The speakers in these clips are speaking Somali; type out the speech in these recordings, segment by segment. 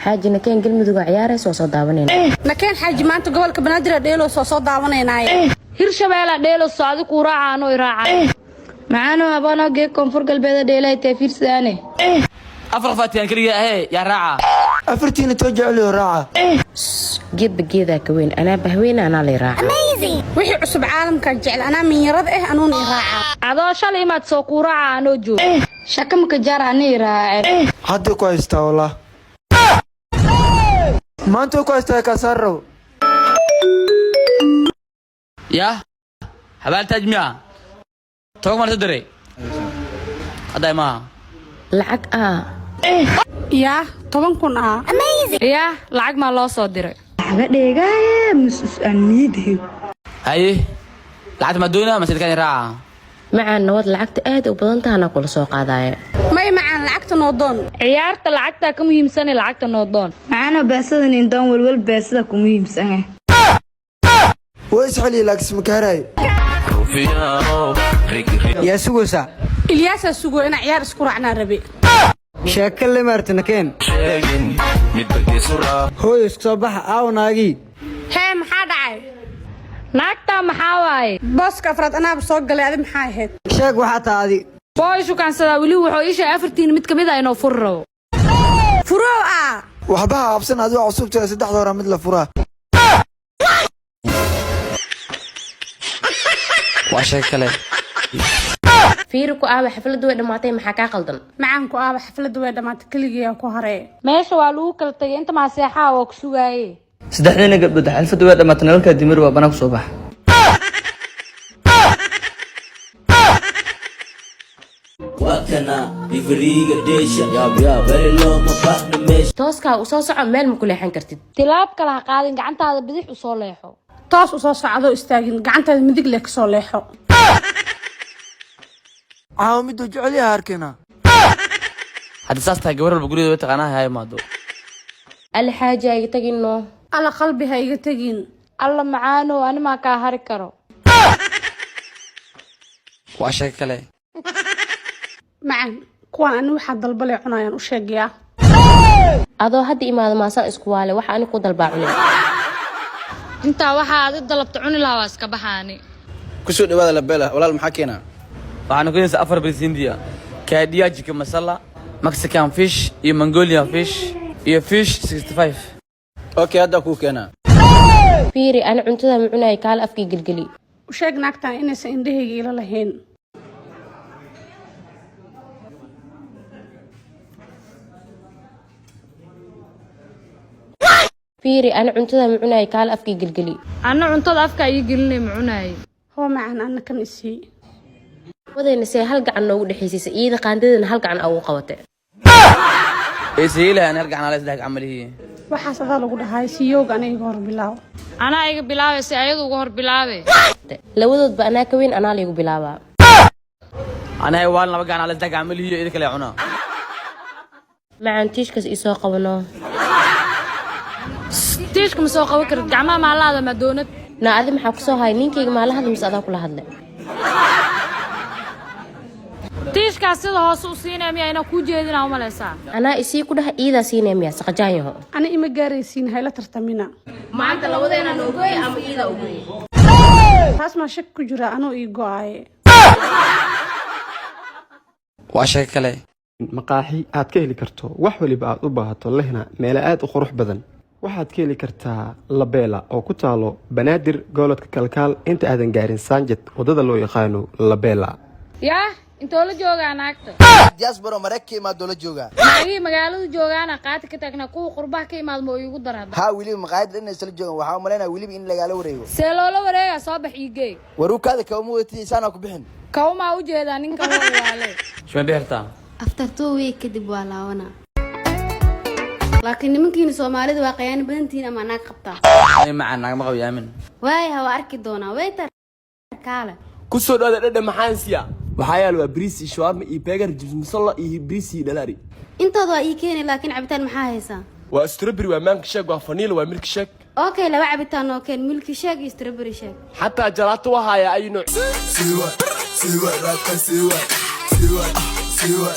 Xaaji, nakeen, Galmuduga ciyaaraysa waa soo daawanayna. Nakeen xaaji, maanta gobolka Banaadir dheelo soo daawanaynaaye. Hirshabeela dheelo socdi kuu raaca anoo i raaca. Macaano abanoo geeg Koonfur Galbeeda dheelay tee fiirsadaane. Afar qof atiyan keliya ahee, yaa raaca? Afartiina too jeceliyo raaca. Geedba geedaa ka weyn, anaa bahweyne, anaa lay raaca. Wixii cusub caalamkaa jecel, anaa minyarada ah, anuuna i raaca. Adoo shalay imaad soo kuu raaca anoo joog. Shaka maka jaar ani raace. Hadda ku haystaa, wallah maanta ku haystaa, kaasaar rabo. Yaa xabaal taaj miya toog marta diray hadda maaha. Lacag ah. Yaa 10,000 ah? Yaa lacag maa loo soo diray? Laga dheegaaye musus aan niidhe. Haye, lacagta maa doonaa mase idinkaan raaca? Macaan, nabad, lacagta aad u badan taha, anaa kula soo qaadaya. May macaan, lacagta noo doon. Ciyaarta lacagtaa ka muhiimsane, lacagta noo doon. Macaano beesadan indoon welwel beesada ku muhiimsan. Waa isxeliya laakiin makaarayo. Yaa sugaysaa? Ilyaasaa sugo, inaa ciyaar isku raacnaa rabe. Sheeko le maarta nakeen. Hooy, isku soo baxa, aaw naagii. Hee, maxaa dhacay? Naagtaa maxaa waaye? Booska afraad anaaba soo galay, adi maxaa ahayd? Sheeg waxaa taa adi. Booy shukaansadaa weli wuxuu ii sheegay afartiin mid kamid ah inuu furi rabo. Furow ah. Waxba ha qabsan, adigo cusubta saddexda hore mid la furaa. Waa sheeko kale. Fiiri ku aawa, xafladdu way dhammaatay, maxaa kaa qaldan? Macaan ku aaba, xafladda way dhammaatay, keligiyaa ku haree. Meesha waa lagu kala tagay, inta maa seexaha waa ku sugaaye. Saddexdiina gabdhood xalfadda waa dhammaatay, nalalka dimir waa banaan kusoo baxa. Tooskaa u soo soco, meel ma ku leexan kartid. Tilaab kale ha qaadin, gacantaada bidix u soo leexo. Toos u soo socdoo istaagin, gacantaada midig leh kasoo leexo. Caawa miduu jecel yahay arkayna. Hadda saas tahay, gabar walba gurigeeda way taqaanaa, ha imaado. Alle xaaji, ha iga tagino. Alla qalbi, ha iga tegin. Alla macaanow, ani maa kaa hari karo. Waa sheeko kale. Macaan, kuwaan ani waxaa dalbalay cunayaan u sheegayaa. Adoo hadda imaado maasaan isku waale, waxa ani ku dalbaa cunay. Intaa waxaa adi dalabta cuni lahaa waa iska baxaani. Kusoo dhawaada Labela, walaal, maxaa keenaa? Waxaanu keenaysaa afar bariis Hindiya, kaadiya chicken masala, Mexican fish iyo Mongolian fish iyo fish 65. Okay, hadda kuu keenaa. Fiiri, ani cuntada ma cunaya, kaala afkii gelgeli. U sheeg naagtan inaysan indhahayga ila lahayn. Fiiri, ani cuntada ma cunaya, kaala afkii gelgeli. Anna cuntada afkaa ii gelinay, ma cunaayay. Hoo macaan, anna kan isii. Wadayna see hal gacan noogu dhexaysiisa, iyada qaandadana hal gacan aa ugu qabatay. Eesayilahan hal gacan ale, saddex gacan malihi. Waxaas adaa lagu dhahay siyowga, ana iga hor bilaaw. Anaa iga bilaabay si ayadu uga hor bilaabe. Labadoodba anaa ka weyn, anaa laygu bilaabaa. Anahay waalin, laba gacan ale, saddex gacan malihi, idin kale cunaa. Macaan, tiishkaas isoo qabano. Tiishka ma soo qaban karid, gacmaha maalaada ma doonad. Naa adi maxaa kusoo hay? Ninkayga maa la hadla mise adaa kula hadlay? Tiishkaas sida hoose u siinaya miyaa inaa kuu jeedinaa u malaysaa? Anaa isii ku dhaha, iidaa siinaya miyaa saqajaanyaho? Ani ima gaaraysiin, hayla tartamina. Maanta labadeena noogoy ama iidaa ugoy? Taas maa shak ku jira, anuu ii go'aaye. Waa sheeko kale. Maqaaxi aad ka heli karto wax waliba aad u baahato, lehna meelo aad u qurux badan, waxaad ka heli kartaa Labeela oo ku taalo Banaadir, Goboladka Kalkaal, inta aadan gaarin Saanjad, wadada loo yaqaano Labeela. Yaa intoo la joogaa naagta? Diaspora Maraykanka imaadoo la joogaa. Naagihii magaalada joogaana qaati ka taagnaa, kuwa qurbaha ka imaad ma iigu dar hadda? Haa, weliba maqaayad dhan isla joogan. Waxaa u malaynaya weliba in lagaala wareego. See loola wareegaa? Soo bax, iigey. Waruukaada kawama watid, isaanaa ku bixin. Kawmaa u jeedaa ninka waale. Shuma bixirtaa? After 2 week kadib waa laawana, laakiin nimankiina Soomaalida waa qayaani badantihiin ama naag qabtaa? Ay macaan, naagma qabo, aamin. Waayaha, waa arki doonaa, waiter, kaale. Kusoo dhawaada Dhadhan Maxaansiya. Waxaa yaal waa bariis iyo shawarma iyo burger, jibs masala iyo bariis iyo dhalaari. Intooda waa ii keeni, laakiin cabitaan maxaa haysaa? Waa strawberry, waa mango shake, waa vanilla, waa milk shake. Okay, laba cabitaan oo keen, milk shake iyo strawberry shake. Xataa jalaato waa hayaa, ayu nooc. Siwa, siwa, rapa, siwa, siwa, siwa,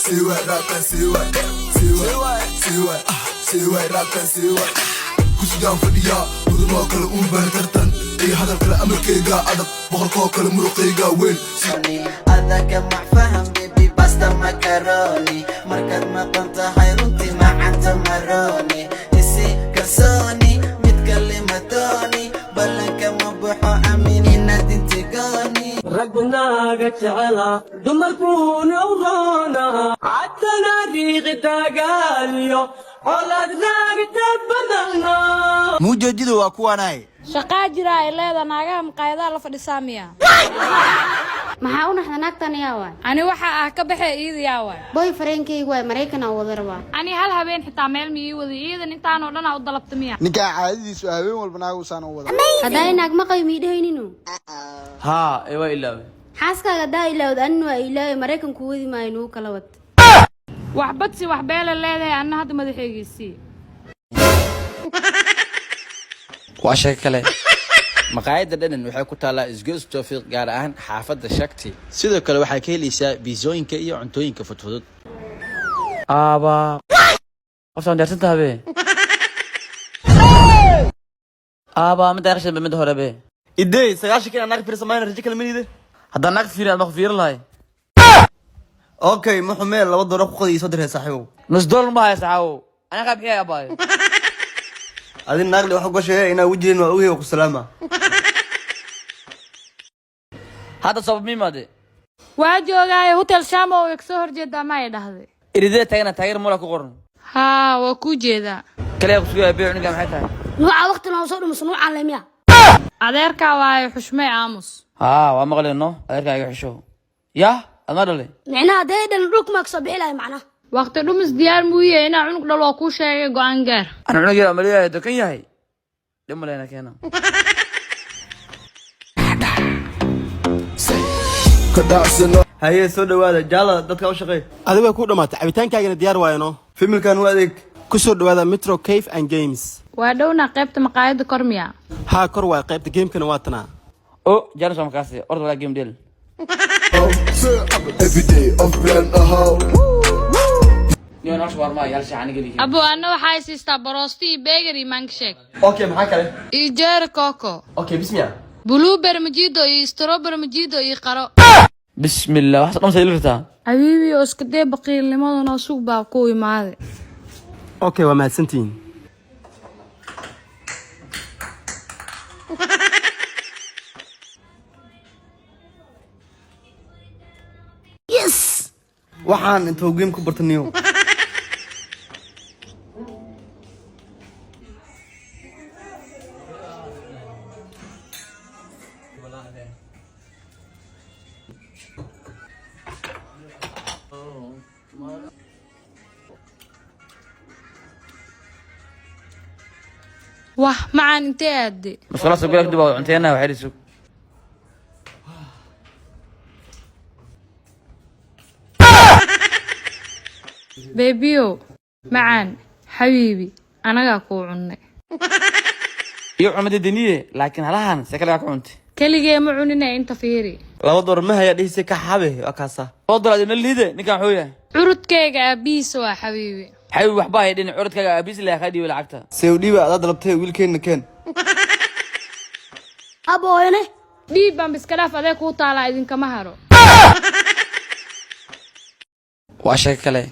siwa, rapa, siwa, siwa, siwa. Siway raabkan siway. Kursigaan fadhiyaa mudanoo kale uun baan tartan iyo hadal kale amarkayga adag boqorkoo kale muruqayga weyn. Adaka macfaham baby, pasta macaroni. Markaad maqan tahay runtii macanta maroni. Isi kalsooni mid kale madooni. Ballanka ma baxo amin inaad intigooni. Raggunaaga jecela dumarkuuna u roona cadtana riiqi dagaaliyo colaad naagta badanno. Muujeedidu waa kuwanaay. Shaqaa jira ay leeda naagaha maqaayadaha la fadhisaa miya? Maxaa u naxda? Naagtan yaa waay? Ani waxa ah ka baxee, iida yaa waay? Boy fareenkaygu waay, Maraykan aan wada rabaa. Ani hal habeen xitaa meel ma ii waday, iidan intaanoo dhan aa u dalabta miya? Ninkaa caadadiisu habeen walba naagu saan u wada. Haddaa naag ma qabi miidhahayninu. Haa, ee waa ilaaway. Xaaskaaga haddaa ilaawd, anina waa ilaaway. Maraykan ku wadi maayo, nugu kala wad. Wax badsi wax beela leedahay, anna hadda madaxeygiisii. Waa sheeko kale. Maqaayadda Dhadhan waxay ku taallaa Isgoys Toofiiq, gaar ahaan xaafadda Shakti. Sidoo kale waxaa ka helaysaa biisooyinka iyo cuntooyinka fudfudud. Aaba, qoftaan diyaarsan taha be. Aaba, midda qashan midda hore be. Idey 90 kin naag fiirsamayna, rajo kale manide. Haddaan naag fiirin aad ma ku fiirin lahay. Okay, ma xumee, $2 ku qadiyo soo diree saaxiibow. Nus dollar ma haya saxaawow, aniga kaa bixiyay abaayo. Adin naagli waxa uga sheegay inaa wejigeen waa ogyahay, ku salaama. Hadda sabab miimaade? Waa joogaaye, Hotel Shamo way kasoo horjeedaa ma ay dhahday? Iridee taagana taageer mula ku qoran. Haa, waa kuu jeedaa. Kaliya ku sugaya bee, cunuga maxay tahay? Nuuca waqti noo soo dhumiso nuucaan le miya? Adeerkaa waaye, xushmay, aamus. Haa, waa maqleenno, adeerkaa iga xisho yah, adma dhalay. Micnaha dee dhan dhulka maa kasoo bixi lahay macnaha. Waqti dhumis diyaar muu yahay inaa cunug dhal? Waa kuu sheegay, go'aan gaar. Ana cunug yar amaliyahay dokan yahay, dhib maleyna keena. Haye, soo dhawaada jaala, dadka u shaqeey. Adiga way ku dhamaatay, cabitaankaagana diyaar waayano. Familkan u adeeg. Ku soo dhawaada Metro Cafe and Games. Waa dhowna, qaybta maqaayadda kor miya? Haa, kor waay, qaybta gamekana waa tanaa. O janis waa makaasi orda walaa game del. Everyday of plan ahaw. Niyo nolosha waarmaa hal shay aniga lihi. Abo, anna waxay siistaa baroosti iyo beger iyo mankshake. Okay, maxaa kale? Iyo jeeri coco. Okay, bismiya. Blueberry mojito iyo strawberry mojito iyo qaro. Bismillah, waxaas dhan sayl irtaa. Xabiibi, oo iska dee baqiilnimaduna, sug baa ku imaaday. Okay, waa mahadsantihiin. Yes. Waxaan intuu game ku bartaniyo. Wah, macaan, intee aadde? Masqala soo gala kadib waa cunteena, waxay sug. Beebiyo macaan, xabiibi, anagaa kuu cunnay. Iyo cunada deniye, laakiin halahan see kale ku cuntay. Keligee ma cunina, inta fiiri. $2 ma haya dhihise ka xabe, waa kaasa. $2 adina liide, ninkan wuxuu yahay. Curudkayga aabihiisa waa xabiibi. Xabiibi, waxba hay dhin, curudkaaga aabihiis ilaa kaa dhiibay lacagta. Sewdhiiba adaa dalabtay, wiilkeenna keen. Abooyane. Dhiib baan biskalaaf adee kuu taalaa, idinkama haro. Waa sheeko kale.